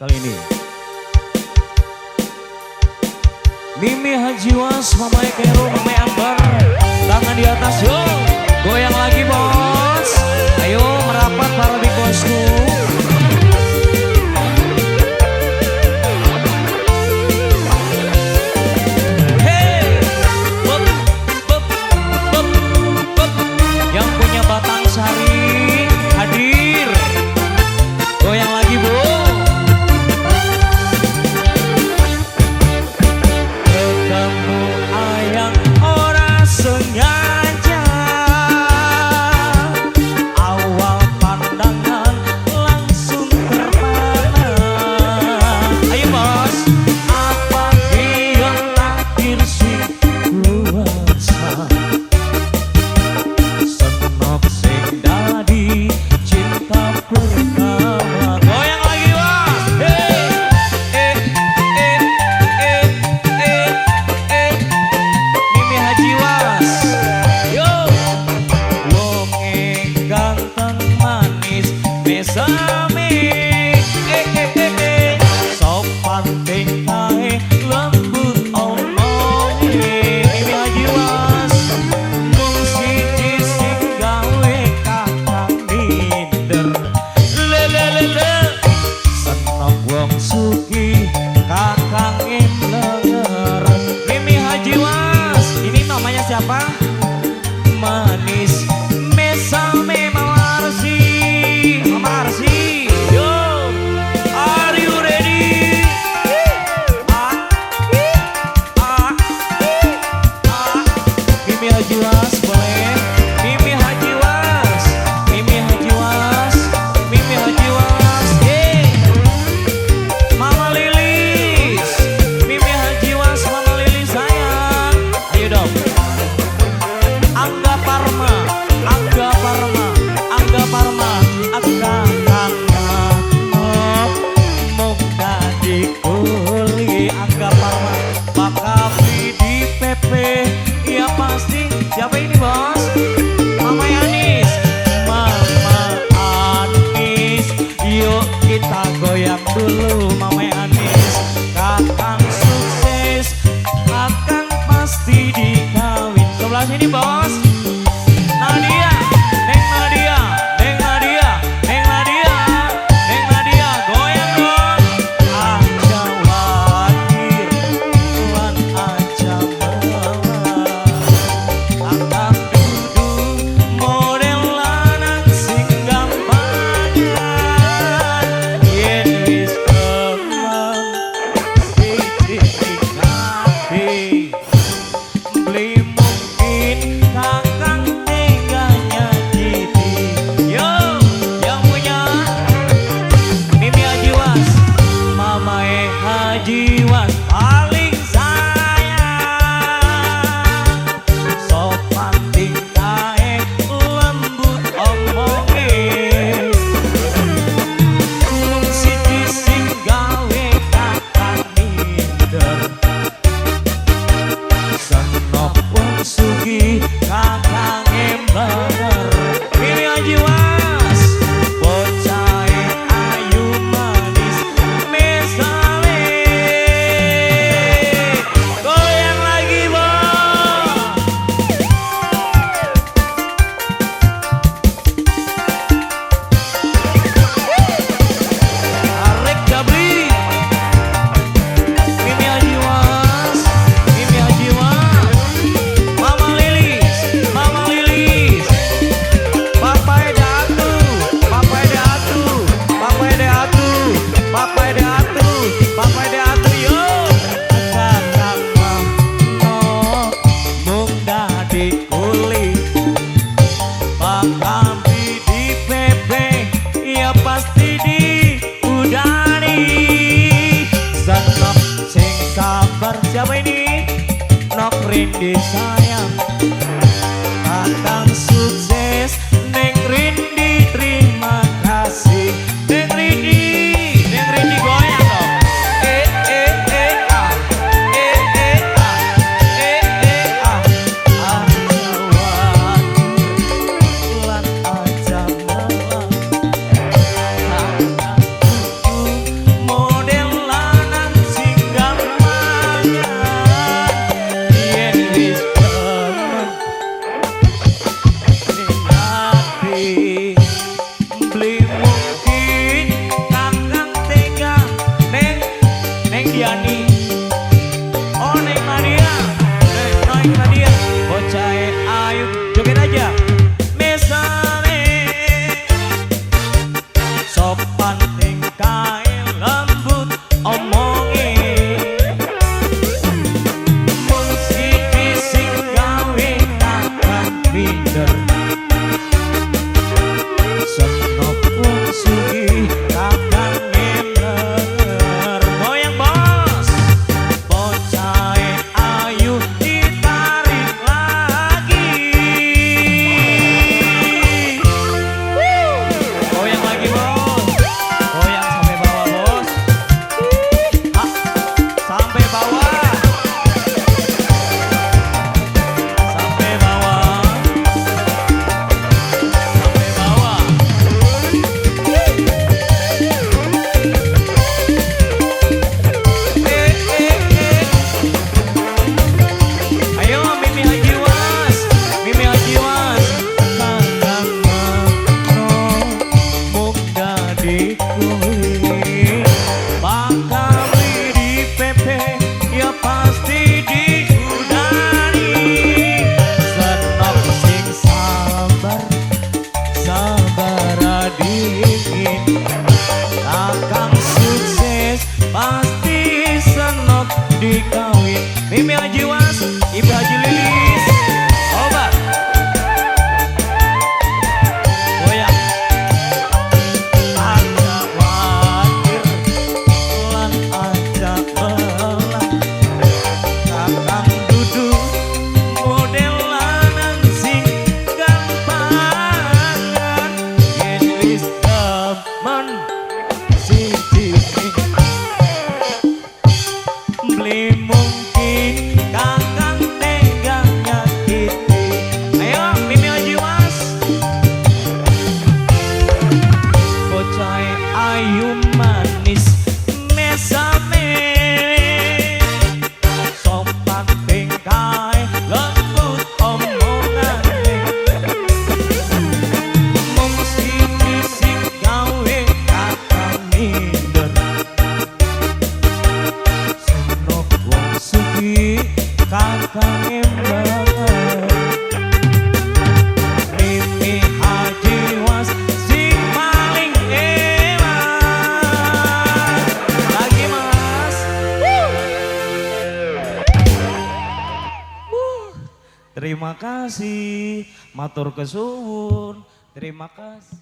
Kali ini Mimi Hajiwas, Mama Kero, Mama Ambar, tangan di atas yo, goyang lagi bos. Ayo merapat para big bosku. Hey, bop, bop, bop, bop. Yang punya Batang Sari hadir, goyang lagi bu. Ketemu ayang ora sengaja, awal pandangan langsung terpana. Ayo bos, apa yang takdir sing kuasa, senok sing dadi cinta pertama. Goyang lagi bos. Hey, eh, eh, eh, eh, eh. Mimi Hajiwas, yo. Wonge ganteng manis mesame, eh, eh, eh, eh. Sopan tingkahe lembut omonge. Mimi Hajiwas, mung siji sing gawe kakang minder. Le le le le, senok wong sugih kakange mlenger. Mimi Hajiwas, ini namanya siapa? Manis mesame Mama Arsi, Mama Arsi, yo, are you ready? A, A, A. Mimi Hajiwas boleh. Mimi Hajiwas, Mimi Hajiwas, Mimi Hajiwas, hey. Mama Lilis, Mimi Hajiwas, Mama Lilis sayang. Ayo dong. Angga Parma, Angga Parma, Angga Parma, Angga Kang mung dadi kuli. Angga Parma, Bakapi di PP, ya pasti. Siapa ini bos? Mama Anis, Mama Anis, yuk kita goyang dulu Mama Anis. Kakang sukses, akan pasti dikawin. Sebelah sini bos. Nadia, Neng Nadia, Neng Nadia, Neng Nadia, Neng Nadia, goyang dong. Aja watir, lan aja melar. Kakang dudu model lanang sing gampangan. Yen wis kembang siji tingkahe, beli mungkin kakang tega nyakiti. Yo, yang punya Mimi Hajiwas, Mamae Hajiwas paling sayang. Sopan tingkahe lembut omonge, mung siji sing gawe kakang minder. Senok wong sugih kakange mlenger. Mimi Hajiwas, bocahe ayu manis mesame. Goyang lagi bos. Arek Jabli, Mimi Hajiwas, Mimi Hajiwas, Mama Lilis, Mama Lilis, Papa Ede Atu, Papa Ede Atu, Papa Ede Atu, Papa Ede Atu, Papa Ede Atu, yo. Kakang no mung dadi kuli, Bakambi di PP, ya pasti di udani. Senok sing sabar, siapa ini? Nok Rindi sayang, kakang sukses, Neng Rindi terima kasih. Neng Rindi, Neng Rindi goyang dong. Eh eh eh ah, eh eh ah, eh eh ah. Aja watir, lan aja melar. Kakang dudu Terima kasih, matur kesuwun. Terima kasih.